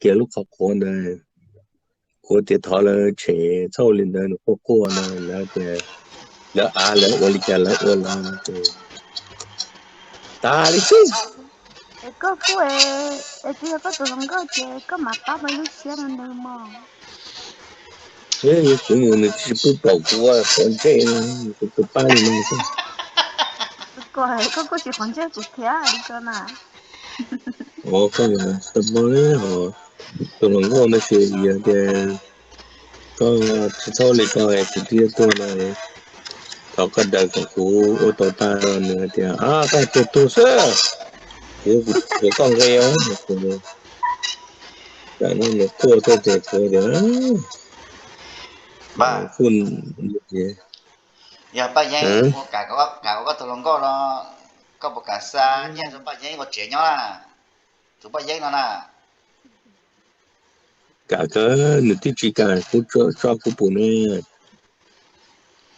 kiag lub qhov quav ntawd, kuv tias thov lawv tshem txhob ua li ntawd, nws quaj quaj no, lawv tias lawv av lawv ua li cas lawv ua los ces tas li xwb. Es koj kuj, es twb yog koj tus hluas nkauj ces koj mam pab ua ib lub siab rau nws mog. Yog kuv mus nws tsis pub pom kuv ua quav ntsej, kuv tus pab li no xwb. Koj kuj tsis quav ntsej kuv thiab li ko na. Ua koj tau pab ho, tus hluas nkauj ntawd sis yog tias koj tsis txhob li ko es kuv twb yuav tuag no, thov koj daws kom kuv ua tau tag. Nws hais tias koj tuag tuag xwb, kuv, kuv koj nqe os. Tam no nws quaj tuaj ces kuv tias, yog Paj Yeeb, kam ua koj tus hluas nkauj no, koj puas kam xa nyiaj rau Paj Yeeb ua tsev nyob na? Tus Paj Yeeb no na. Kam kawg, nws twb tsis kam kuv tso kuv pum ne.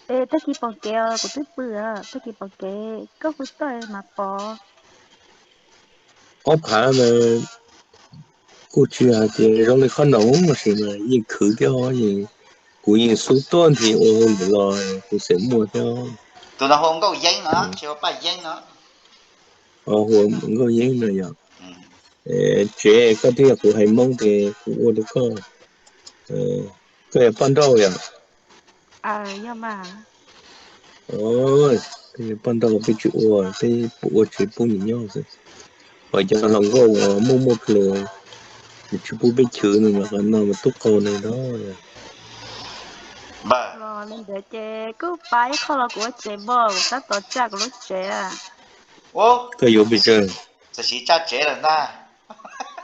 Es tag kis pom kev os, kuv twb pw os, tag kis pom kev koj hu tuaj mas pom. Ob phav ntawd kuj tsis hais tias zoo li qhov no tab sis mas yeej khwv thiab, kuv yeej xub tuaj nthi ua hauj lwm los kuv xam muaj thiab. Tus no hu Nkauj Yeeb no, tsis hu Paj Yeeb no. Hu Nkauj Yeeb no yog. Tsev koj twb yog kuv hais Hmoob ces kuv ua rau koj. Koj yog poj nrauj yom? Poj nrauj peb tsis ua, peb ua tsev pub nyiam nyob xwb. Ho cov hluas nkauj uas muaj muaj plhus, nws tsis pub peb chwv no mas qhov no mas tub qaug nws no. Li ntawd ces kuj pab ib qho los kuv ua tsev npog, kuv tab tom tsaj kuv lub tsev. Koj yuav pes tsawg? Tam sim tsaj tsev lawm ntag.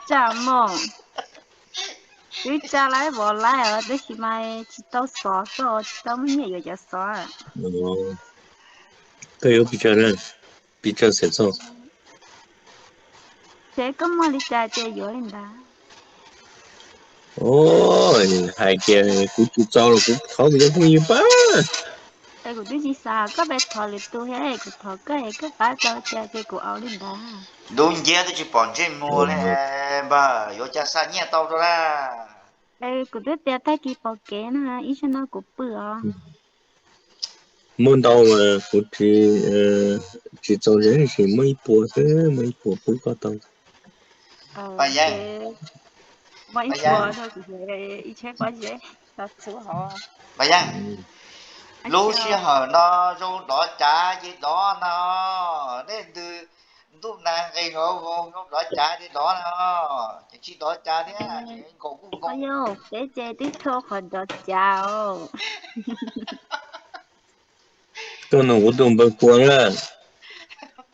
Tsaj mog. Twb tsaj laib vov laib os, tab sis mas tsis tau xov xwb, tsis tau muaj nyiaj yuav cov xov. Koj yuav pes tsawg na? Pes tsawg xam txog? Ces koj muaj li cas ces yuav li ntawd. Hais tias kuv tsis txaus los kuv thov kuv cov phooj ywg pab. Es kuv twb tsis xav koj pab thov lwm tus thiab, kuv thov koj es koj pab tau tias ces kuv ua li ntawd. Dub nciab twb tsis pom ntsej muag li, npawg yuav cas xa nyiaj tau rau na. Es kuv twb tias tag kis pom kev na, ib zaug no kuv pw os. Muaj ntau mas kuv tsis txaus zes, tab sis muaj ib puas xwb, muaj ib puas pub koj tau. Paj Yeeb, ib puas rau kuv ib tsheb pob zeb. Paj Yeeb, lub sij hawm no zoo dov cav ces dov no, nej ntws ntuj nag nqis hauv voos zoo dov cav ces dov no, ces tsis dov cav thiab, nkaum kuj nkaus. Peb ces twb txhua qhov dov cav os. Koj nug kuv tus npawg Pua na,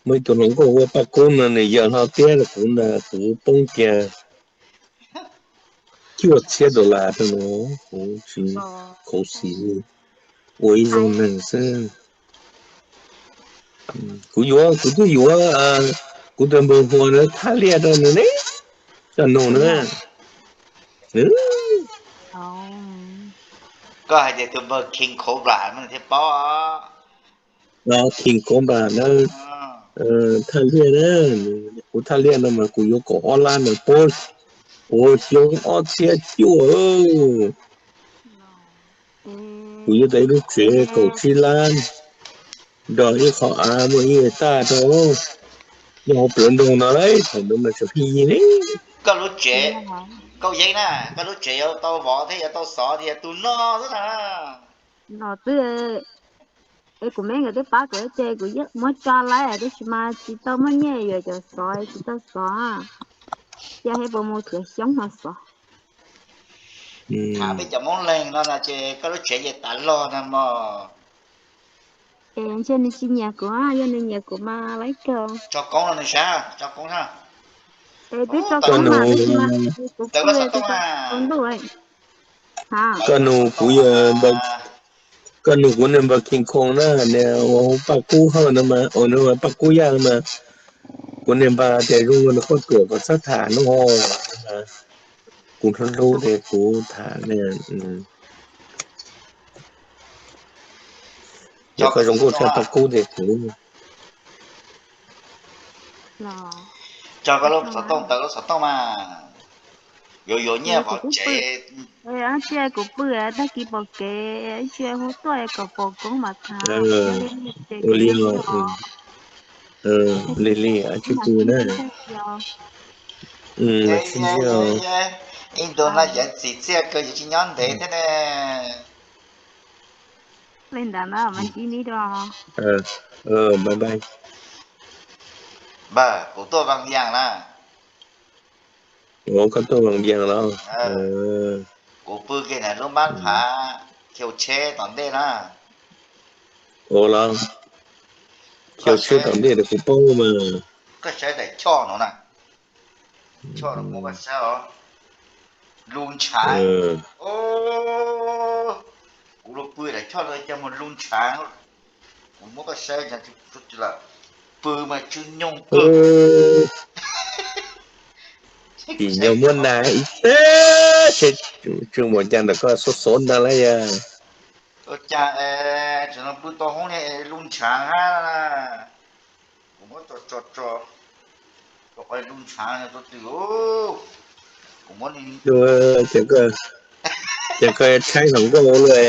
muaj ib tug hluas nkauj hu ua Paj Kub no, nws yawm hlo tiab rau kuv ntag, kuv poob kiag cuaj txhiab dollar rau nws, kuv tsis khuv xim li, ua ib zoo neeg xwb. Kuv yuav, kuv twb yuav kuv tus npawg Hua ntawd thaj liaj rau nws ne, coj nug na. Koj hais tias tus npawg King Cobra mas nws thiaj paub. King Cobra ntawd thaj liaj na, kuv thaj liaj no mas kuv yuav kaum ob lab no, puv xyoo ob txhiab cuaj. Kuv yuav tau ib lub tsev kaum tsib lab, nrog ib qho av muaj ib hecta rau, nyob hauv plawv nroog no lauj, thaum ntawd mas tseem pheej yig ne. Koj lub tsev, Nkauj Yeeb na, koj lub tsev yuav tau vov thiab yuav tau xov tias tus no xwb na. No xwb, es kuv me nkawd twb pab kuv ces kuv muab tso lawm tab sis mas tsis tau muaj nyiaj yuav cov xov, tsis tau xov. Cia hais puas mus khiav xyoob ho xov. Tham peb cov Hmoob leeg no ces koj lub tsev ces tas log na mog. Es ntshe nws tsis nyiam kuv, yog nws nyiam kuv mas laib kawg. Tso koob no nws sav, tso koob na. Es twb tso koob mas, kuv twb tso koob ntuj. Koj nug kuv, koj nug kuv niag npawg King Kong na, niag ua hu Paj Kub Hawj no mas, ua nws Paj Kub Yaj no mas, kuv niag npawg tias zoo nws qhuab ruam kom txhob tham no. Kuv hlub hlub ces kuv tham, yog koj zoo nkauj tshaj Paj Kub ces kuv. Tso koj lub xov tooj, tawm lub xov tooj mas. Yuav yuav nyiaj pov tsev. Ib tsi kuv pw tag kis pom kev, ib tsi hu tuaj kom pom koob mam tham. Ua li os. Li li, tsis pw na. Ib ntus no ces txim txiaj kawg, yuav tsis nyob ntev thiab ne. Li ntawd na, mas cia li. Bye bye. Npawg, kuv tuaj Vaj Vias na. Ua koj tuaj Vaj Vias los? Kuv pw kiag ntawm lub npab phav khiu tsheb tom ntej na. Ua los, khiu tsheb tom ntej rau kuv paub mas. Koj saib daim choj no na. Choj no muab koj saib os. Lub ntshav. Kuv los pw daim choj no cas mus lub ntshav. Kuv muab koj saib lawm, pw mas tsw nyoog kawg. Tim nyoog muab nas ib teg, tsw mus cas ntawm koj xov xov ntag lauj yog. Ua cas es tseem no pw tau hoob li lub ntshav hab. Kuv muab tso tso tso, lub ntshav tso twg. Kuv muab, ces koj tshaib hluas nkauj ua luaj,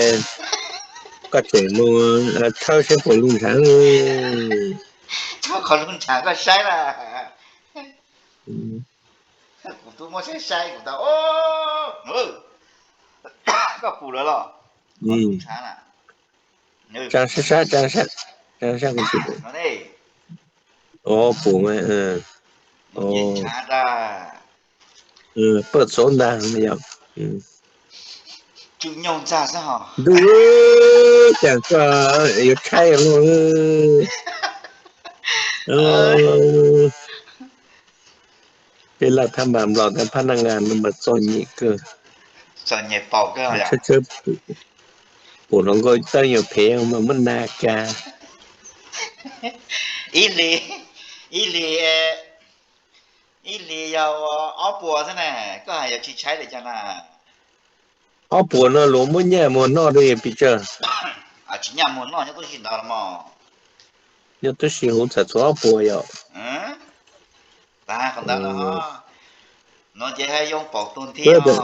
koj tseem mus tshawb saib puas lub ntshav. Tshawb qhov lub ntshav koj saib na. Kuv twb muab saib saib kuv tas, koj pum lawm los? Tsa sab sab, tsa sab, tsa sab kuv tsis pum. Os, pum mas. Pawj txob ntag yog. Ntuj, cas koj yuav tshaib luaj. Peb laj thab npas nplos thab phab naj ngas no mas txom nyem kawg. Txom nyem paum kawg. Tshawb tshawb pum hluas nkauj tab yuav phem mas muab nas kag. Ib hlis, ib hlis, ib hlis yog ob puas xwb na, koj hais yuav tsis tshaib li cas na. Ob puas no luag muab nyaj muag noj rau pes tsawg? Tsis nyaj muag noj nyob tub si ntawd los mas. Nyob tub si huv txham txhua ob puas yom. Tag qhov ntawd no, no ces ha yoo paum tug nthi os.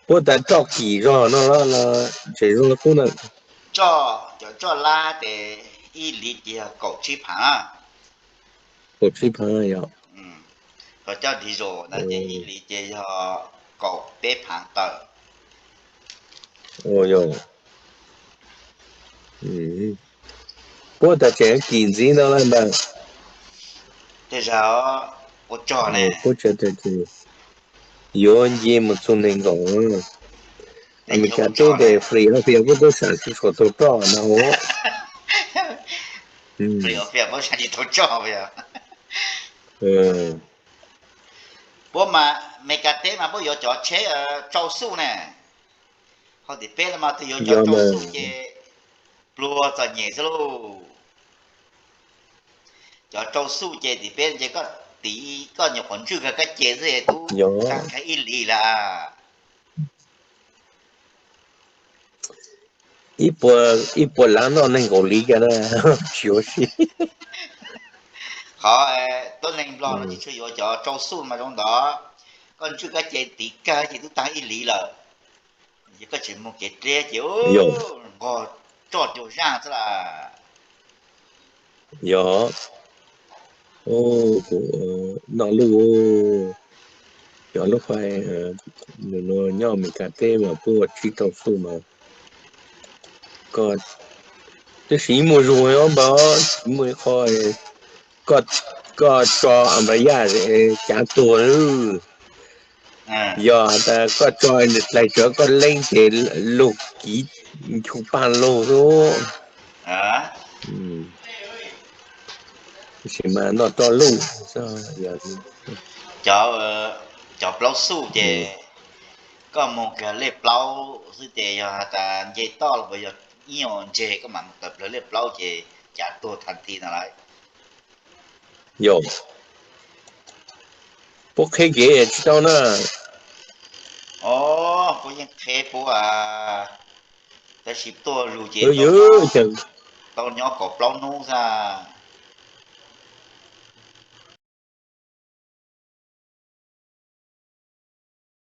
Puab tas roj kim zog no los tseem zoo qub na. Cov roj lab ces ib hlis ces yog kaum tsib phaav. Kaum tsib phaav yog. Ho coj diesel ntawd ces ib hlis ces yog kaum peb phaav tawm. Puab tas tseem kim ntxiv no lawm ntag. Tej zaum ua tsaug ne. Puab tseem tas yuav nce mus txug nees nkaum. Amelikas teb tes free opias puab tub sam tsis tshua tau roj no. Free opias puab sam tsis tau roj. Puab mas Amelikas teb mas puab yuav cov tsheb tsau xuj ne. Ho tim peb no mas twb yuav cov tsau xuj ces pluag txom nyem xwb lauj. Cov tsau xuj ces tim peb ces koj tiv koj nyuam qhuav ntswj kag kab ce xwb es tub tag kag ib hlis lawm. Ib puas lab noj nees nkaum hlis kiag na, tsis ua si. Qhov tuab neeg Nplog no tsis tshua yuav cov tsau xuj mas zoo ntawd, koj ntswj kab ce tiv kag ces tub tag ib hlis lawm. Ces koj tseem mus kev dleb ces nqog roj cuag zaj xwb lawm. Yog, kuv noj luj, cov lub qhov, nws no nyob Amelikas teb mas puab ua tsib rau xuj mas, koj tab sis muaj zug os npawg, muaj ib qho koj tso a npa yaj cav tuag. Yog has tas koj tso dlaig tsawv koj leeb ces lug kiv nchu paj lug xwb. Tab sis mas noj roj luj. Cov plaub xuj ces koj mus kawg lej plaub xwb ces yog has tas nce toj los puas yog ib nyuag ntseg koj mam mus tawm plawg lej plaub ces cav tuag tag nthi no lawm. Yog, puab qheb kev tsis tau na. Puab yeej qheb puab, tab sis tuaj lug ces tau nyob kaum plaub hnub xwb.